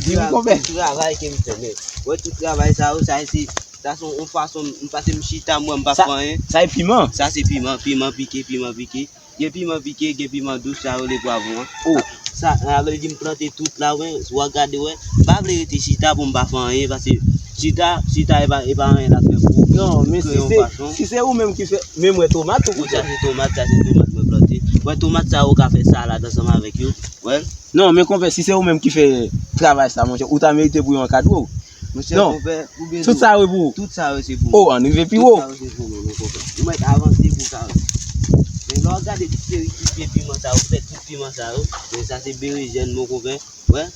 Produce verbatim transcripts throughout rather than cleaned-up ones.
Di m, konpè. Tout travay ke m fè, men. Wè, tout travay sa yo, sa se, sa se yon fason m pase m chita, m wè m pa fè anyen. Sa e piman. Sa se piman, piman pike, piman pike. Gen piman pike, gen piman dous, sa yo le pwavwon an. Oh. Sa, sa vle di m plante tout la, wè, si w ap gade, wè. M pa vle rete chita pou m pa fè anyen, paske chita, chita e pa, e pa anyen l ap fè pou ou. Non, men si se, si se ou menm ki fè, men m wè tomat ou. Wi, sa se tomat, sa se tomat mwen plante. Wè, tomat sa yo ka fè salad ansanm avèk yo. Wè. Non, men konpè, si se ou menm ki fè travay sa, monchè, ou ta merite pou yo ankadre w. Monchè, non, konpè, ou byen di w. Tout sa yo pou ou. Tout sa yo se pou mwen. Oh, ann rive pi wo. Tout sa yo se pou mwen, men konpè. Ou mèt avanse pou sa yo. Men lè w ap gade tout seri ti pye piman sa yo, fè tout piman sa yo, men sa se berejèn, mon konpè. Wè.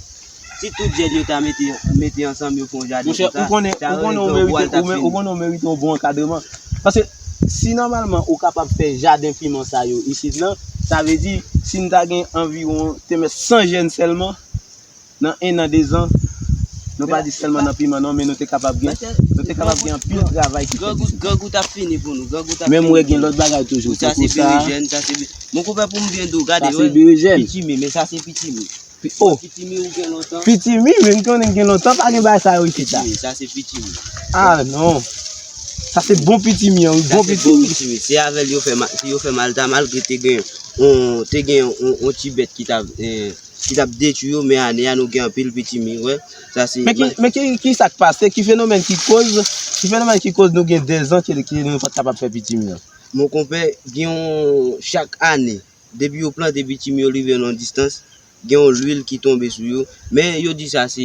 Si tout jèn yo ta mete, mete ansanm, yo fè yon jaden konsa, monchè, ou konnen, ou konnen ou merite, ou men, ou konnen ou merite yon bon ankadreman. Paske si nòmalman ou kapab fè jaden piman sa yo isit lan, sa vle di, si n ta gen anviwon te mèt san jèn sèlman, nan en an, dezan, nou pa di sèlman nan piman non, men nou te kapab gen, nou te kapab gen anpil travay ki fèt isit. Grangou t ap fini pou nou, grangou t ap fini pou nou. Men m wè gen lòt bagay toujou, tankou sa. Sa se berejèn, sa se be-, mon konpè, pou m byen di w, gade, wè, pitimi, men sa se pitimi. Pi-, oh. Pitimi ou gen lontan. Pitimi, men m konnen gen lontan pa gen bagay sa yo isit la. Pitimi, sa se pitimi. Ah non. Sa se bon pitimi an, wi, bon pitimi. Sa se bon pitimi. Se avè l yo fè ma-, yo fè malta malgre te gen on, te gen on, on ti bèt ki t ap, eh, ki t ap detwi yo, men ane a nou gen anpil pitimi, wè. Sa se. Men ki, men ki, ki sa k pase? Ki fenomèn ki koz, ki fenomèn ki koz nou gen dèzan ke, ke nou pa t kapab fè pitimi an? Mon konpè, gen yon, chak ane, depi yo plante pitimi yo rive nan yon distans, gen yon lwil ki tonbe sou yo. Men yo di sa se,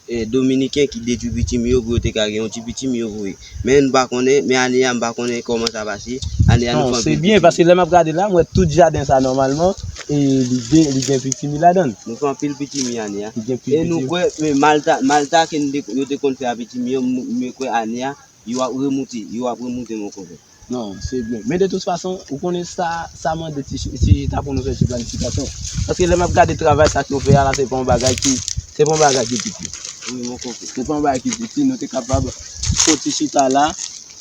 eh, Dominiken ki detwi pitimi yo pou yo te ka gen yon ti pitimi yo voye. Men n pa konnen, men ane a m pa konnen kòman sa pase. Ane a nou fè anpil pitimi. Non, se byen, paske lè m ap gade la, m wè tout jaden sa nòmalman, e li gen, li gen pitimi ladan l. Nou fè anpil pitimi ane a. Li gen pitimi. E nou kwè, men malta, malta ke n te, yo te konn fè a pitimi yo, m, m kwè ane a, yo ap remoute, yo ap remoute, mon konpè. Non, se byen. Men de tout fason, ou konnen sa, sa mande ti, ti chita pou nou fè ti planifikasyon. Paske lè m ap gade travay sa ke w fè a la, se pa yon bagay ki, se pa yon bagay ki piti. Wi, mon konpè. Se pa yon bagay ki piti, nou te kapab fè yon ti chita la,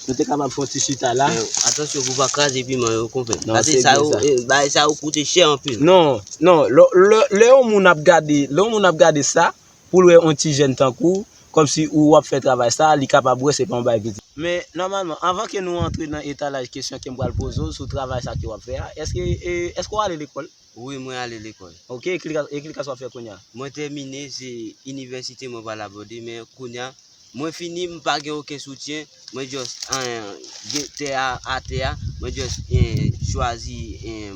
nou te kapab fè yon ti chita la. Men, atansyon pou w pa kraze piman yo, konpè. Non, se byen sa. Paske sa yo, eh, bagay sa yo koute chè anpil. Non, non, lè, lè, lè yon moun ap gade, lè yon moun ap gade sa, pou l wè yon ti jèn tankou w, kòmsi ou w ap fè travay sa, li kapab wè se pa yon bagay piti. Men, nòmalman, anvan ke nou antre nan etalaj kesyon ke m pral poze w sou travay sa ke w ap fè a, èske, e, èske w ale lekòl? Wi, mwen ale lekòl. Ok, e ki klas, e ki klas w ap fè kounye a? Mwen tèmine, se inivèsite mwen pral abòde, men kounye a, mwen fini, m pa gen okenn soutyen, mwen just, eh, gen tè a, atè a, mwen just, eh, chwazi, eh,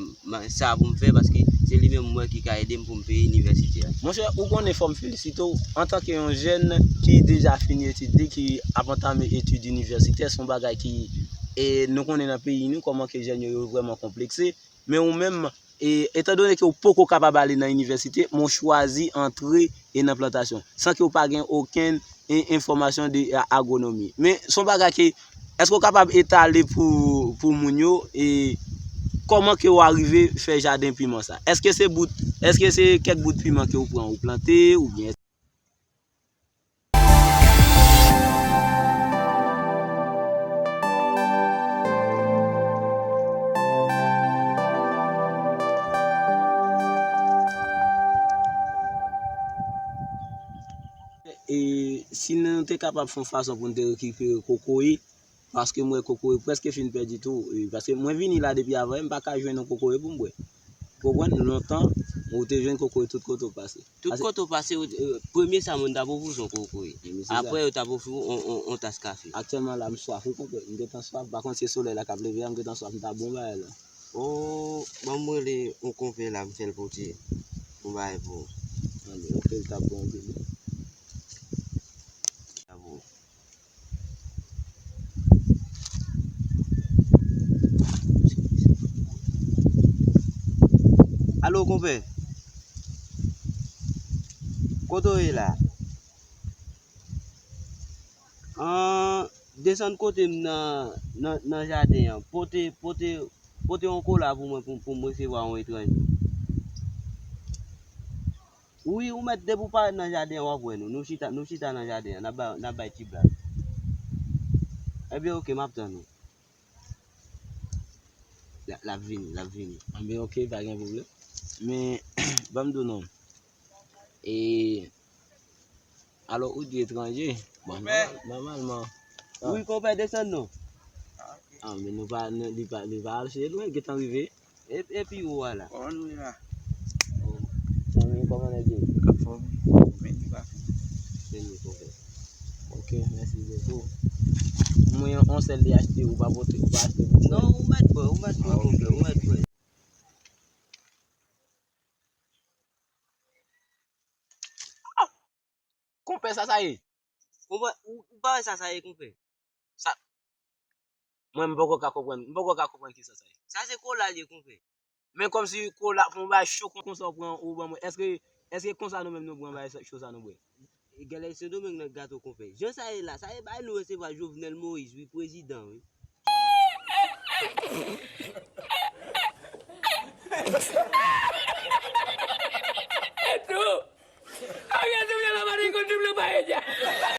sa pou m fè, paske se li menm m wè ki ka ede m pou m peye inivèsite a. Monchè, ou konnen fò m felisite w, antanke yon jèn ki deja fini etid li, ki ap antame etid inivèsitè, se yon bagay ki, e, nou konnen nan peyi nou, kòman ke jèn yo, yo vrèman konplekse, men ou menm, e, etandone ke w poko kapab ale nan inivèsite, men w chwazi antre, e, nan plantasyon, san ke w pa gen okenn, e, enfòmasyon de, a, agwonomi. Men se yon bagay ke, èske w kapab etale pou, pou moun yo, e, kòman ke w arive fè jaden piman sa? Èske se bout, èske se kèk bout piman ke w pran, ou plante, oubyen? E si nou te kapab fè yon fason pou nou te rekipere kokoye, paske m wè kokoye prèske fin pèdi tou, e, paske mwen vini la depi avan yè, m pa ka jwenn yon kokoye pou m bwè. Konprann? Lontan, ou te jwenn kokoye tout kote w pase. Tout kote w pase, ou, e, premye sa moun t ap ofri w se yon kokoye. Apre, yo t ap ofri w on, on, on tas kafe. Aktyèlman la, m swaf, ou konprann? M gentan swaf, pa kont se solèy la k ap leve a, m gentan swaf, m t ap bon bagay la. O, ban m rele yon konpè la, m fè l pote yon bagay pou ou. Anben, ok, l t ap bon anpil wi. Alo, konpè. Kote w ye la? An, desann kote m nan, nan, nan jaden an. Pote, pote, pote yon kola pou mwen, pou, pou m resevwa yon etranje. Wi, ou mèt depi w parèt nan jaden an, w ap wè nou. Nou chita, nou chita nan jaden an, n ap bay, n ap bay ti blag. Ebyen, ok, m ap tann ou. L, l ap vini, l ap vini. Anben, ok, pa gen pwoblèm. Men, ban m di w non. E, Alò, ou di etranje. Bon, nòmal, nòmalman. Wi, konpè, desann non. Ah, men nou pa, nou, li pa, li pa al chèche lwen, gentan rive. E, epi ou a la. Kòman nou ye la? Zanmi, kòman nèg yo? Anfòm. Men li pa fini. Se nou, konpè. Ok, mèsi bokou. Mwen, yon sèl li achte, ou pa pote, ou pa achte pou mwen. Non, ou mèt bwè, ou mèt bwè, konpè, ou mèt bwè. Konpè, sa sa ye? Konpè, ou, ou pa wè sa sa ye, konpè? Sa, mwen, m poko ka konprann, m poko ka konprann ki sa sa ye. Sa se kola l ye, konpè. Men kòmsi kola, pou yon bagay cho konsa ou pran, ou ban mwen. Èske, èske konsa nou menm nou pran bagay cho sa nou bwè? Gèlè Sendomeng nan gato, konpè. Jan sa ye la, sa ye bagay nou resevwa Jovenel Moïse, wi, prezidan, wi.